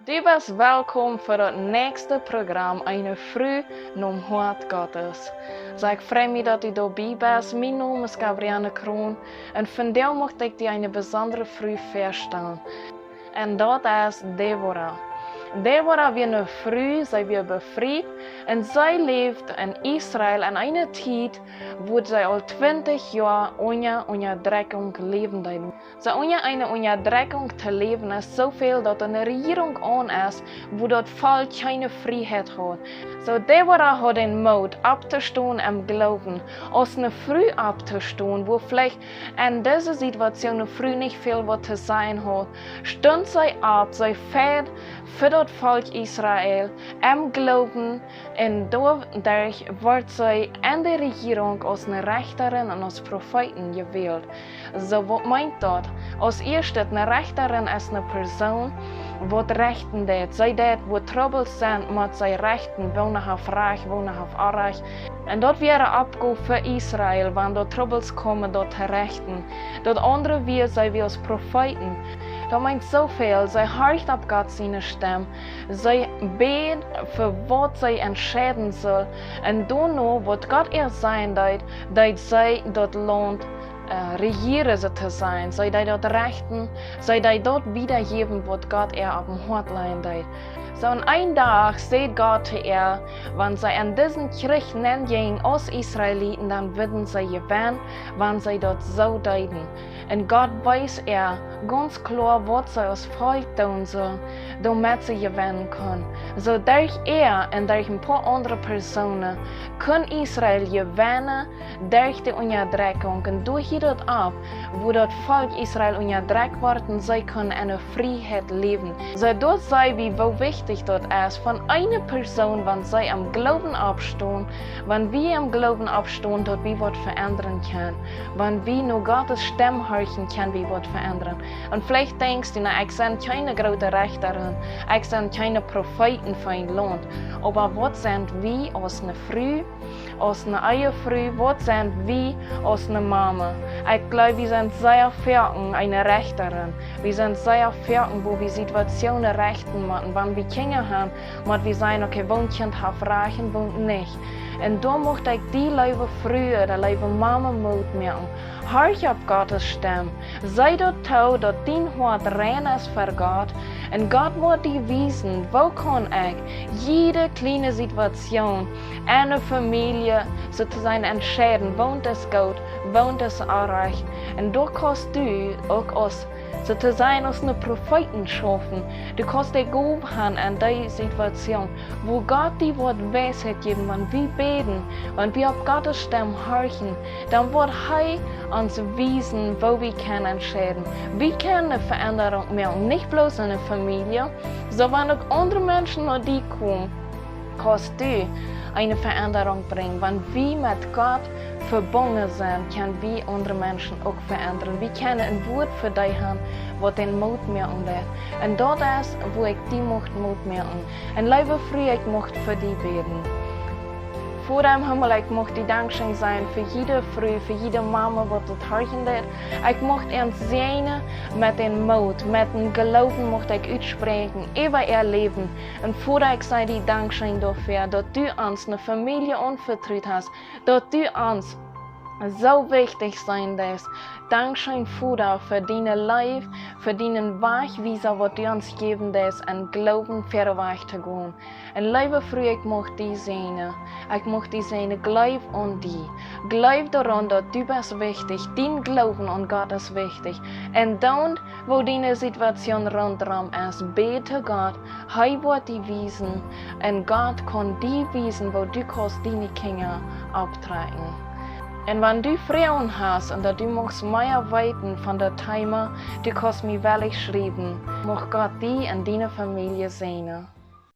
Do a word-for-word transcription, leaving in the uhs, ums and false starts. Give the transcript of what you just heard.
Du best welkom fa daut näakjste Programm, Eene Fru nom Hoat Gottes. Soo, ekj frei mie, daut du doabie best. Mien Nomen es Gabrielle Kroon un vondoag mucht ekj die eene besondre Fru väastalen. Un daut es Deborah. Deborah wia eene Fru, see wia befriet un see läwd en Israel en eene Tiet, wua see aul twintich Joa unja Unjadrekjunk läwen deeden. Soo unja eene Unjadrekjunk to läwen es soo väl, daut eene Rejierunk aun es, wua daut Volkj kjeene Frieheit haud. Soo Deborah haud dän Moot opptostonen em Gloowen, aus eene Fru opptostonen, wua veleicht en dise Situation eene Fru nich väl waut to sajen haud, stunt see opp, see fajcht fa daut Volkj Israel em Gloowen, un doaderch wort see en de Rejierunk aus eene Rechtarin un aus Profeetin jewält. Soo, waut meent daut? Aus ieeschtet, eene Rechtarin es eene Persoon, waut rechten deit. See deit, wua Trubbels sent, mott see rechten, woone haft Rajcht, woone haft Orrajcht. Un daut wia de Oppgow fa Israel, wan doa Trubbels kjeemen, daut to rechten. Daut aundre wia, see wia aus Profeetin. Daut meent soo väl, see horcht opp Gott siene Stemm. See bäd fa waut see entscheiden sull. Un doano, waut Gott äa sajen deed, deed see daut Launt, äh, rejieren, soo to sajen. See deed daut rechten, see deed daut wiedajäwen, waut Gott äa oppem Hoat lajen deed. Soo, un een Dach säd Gott to äa, wan see en disen Kjrich nenjinjen aus Israeliten, dan wudden see jewennen, wan see daut soo deeden. Un Gott wees äa gaunz kloa, waut see aus Volkj doonen sull, doamet see jewennen kunn. Soo derch äa un derch een poa aundre Persoonen kunn Israel jewennen derch de Unjadrekjunk. Un doa hilt daut opp, wua daut Volkj Israel unjadrekjt wort un see kunnen en de Frieheit läwen. Soo doa see wie, woo wichtich daut es, von eene Persoon, wan see em Gloowen oppstunt, wan wie em Gloowen oppstunt, daut wie waut veendren kjennen. Wan wie no Gott siene Stemm horchen, kjenn wie waut veendren. Un veleicht denkjst du, na, ekj sie kjeene groote Rechtarin, ekj sie kjeene Profeetin fa een Launt. Oba waut sent wie aus eene Fru, aus eene Ehefru, waut sent wie aus eene Mama? Ekj jleew, wie sent sea foaken eene Rechtarin. Wie sent sea foaken, wua wie Situationen rechten motten. Wan wie Kjinja haben, mott wie sajen, okay, woont Kjint haft Rajcht un woont nich. Un doa mucht ekj die, leewe Fru ooda leewe Mama, Moot moaken. Horch opp Gott siene Stemm. See daut too, daut dien Hoat rein es fa Gott. Un Gott woat die wiesen, woo kaun ekj jiede kjliene Situation en de Famielje, soo to sajen, entscheiden, woont es goot, woont es orrajcht. Un doa kaust du uk aus, soo to sajen, aus eene Profeetin schaufen. Du kaust de Gow han en dee Situation, wua Gott die woat Weisheit jäwen, wan wie bäden, wan wie opp Gott siene Stemm horchen, dan woat hee ons wiesen, woo wie kjennen entscheiden. Wie kjennen eene Veendrunk moaken, nich bloos en de Famielje, sonda uk aundre Menschen, no die komen. Kaust du eene Veendrunk brinjen? Wan wie met Gott vebungen sent, kjenn wie aundre Menschen uk veendren. Wie kjennen een Wuat fa dee haben, waut dän Moot moaken deit. Un daut es, wua ekj die mucht Moot moaken. Un leewe Fru, ekj mucht fa die bäden. Voda em Himmel, ekj mucht die dankscheen sajen fa jiede Fru, fa jiede Mama, waut daut horchen deit. Ekj mucht an säajnen met dän Moot, met dän Gloowen mucht ekj utspräakjen äwa äa Läwen. Un Voda, ekj saj die dankscheen doafäa, daut du ons eene Famielje aunvetrut hast, daut du ons soo wichtich seenen deist. Dankscheen, Voda, fa diene Leew, fa dienen Wajchwiesa, waut du ons jäwen deist, en Gloowen wieda wajch to gonen. Un leewe Fru, ekj mucht die säajnen. Ekj mucht die säajnen, jleew aun die. Jleew doaraun, daut du best wichtich. Dien Gloowen aun Gott es wichtich. Un dan, woo diene Situation runtom es, bäd to Gott, hee woat die wiesen. Un Gott kaun die wiesen, woo du kaust diene Kjinja opptrakjen. Un wan du Froagen hast un daut du muchst mea weeten von daut Thema, du kaust mie wellich schriewen. Mucht Gott die un diene Famielje säajnen.